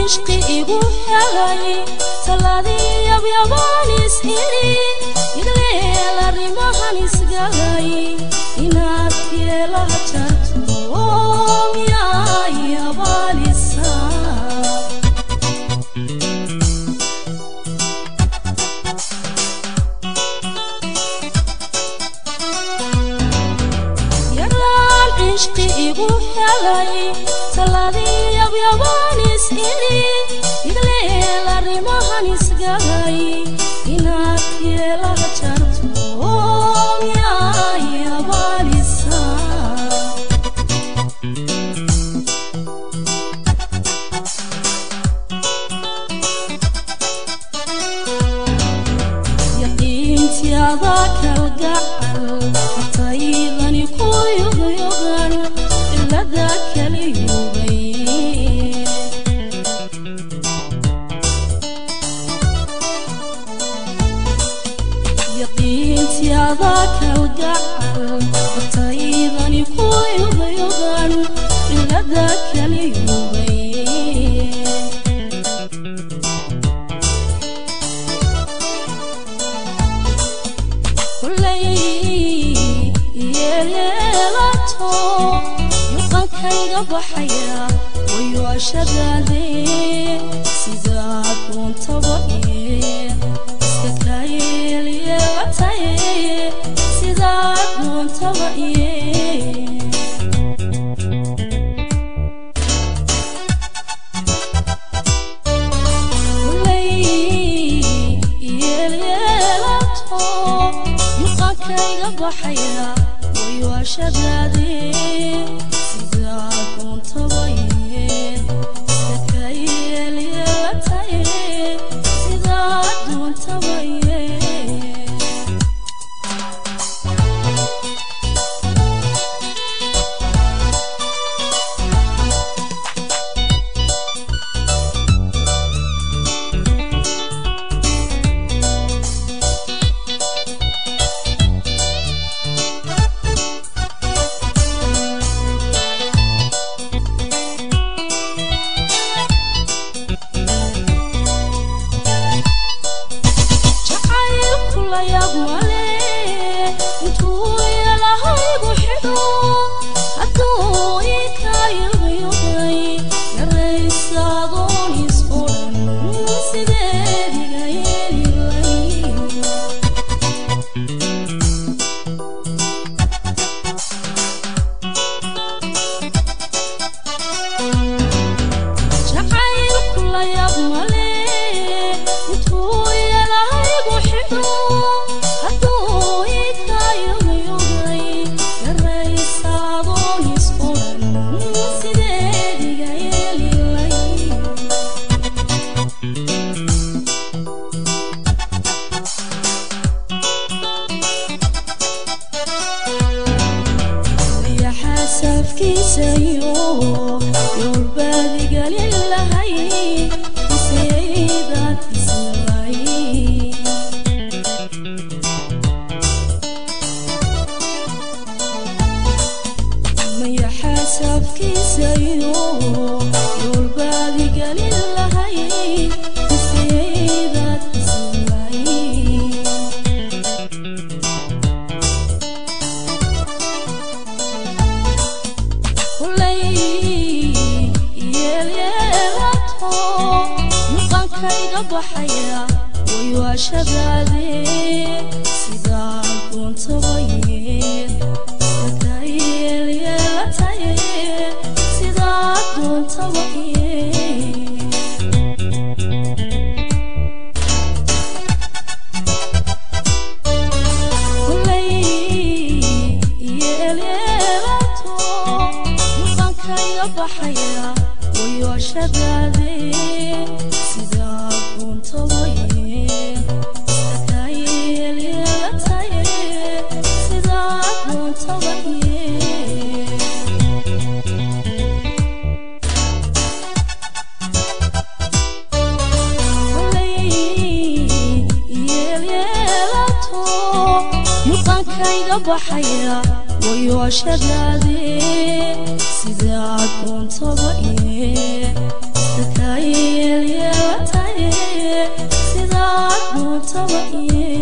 Cishqi igu helay taladii yabyabaan is iri igleel arrimahan isgalay inaad yeelaha jarto miyaa yabaalisa. Yaraan cishqi igu helay taladii yabyabaan is iri igleel arrimahan isgalay inaad yeelaha jarto miyaa yabaalisa. Yaqiintiyada kalgacal hataydani ku yugyugan cilada kaliyubay. Yaqiintiyada kalgacal hataydani ku yugyugan cilada kaliyubay. Yeelyeelato yuqankayga baxaya wayoashadaade sidaa doontaba iska kayeelyeelataye sidaa doontaba iye. Yeelyeelato yuqankayga baxaya wayoashadaade sidaa doontaba iska kayeelyeelataye sidaa doontaba iye. Jacaylku la yaab male intuu yeelahaygu xidho hadduu ii kaayugyugay yaraysadoon is odhan sideed iga yeelilay. Jacaylku la yaab male intuu yeelahaygu xidho hadduu ii kaayugyugay yaraysadoon is odhan sideed iga yeelilay. Mayaxaasafkiisa iyo yoolbaadigalin lahay iseydaad isnalay. Mayaxaasafkiisa iyo yoolbaadigalin lahay iseydaad isnalay. Kulay yeelyeelato yuqankayga baxaya wayoashadaade sidaa doontaba iska kayeelyeelataye sidaa doontaba iye. Kulay yeelyeelato yuqankayga baxaya wayoashadaade sidaa doontaba iska kayeelyeelataye sidaa doontaba iye. Yeelyeelato yuqankayga baxaya wayoashadaade sidaa doontaba iye iska kayeelyeelataye. Sidaad doontaba.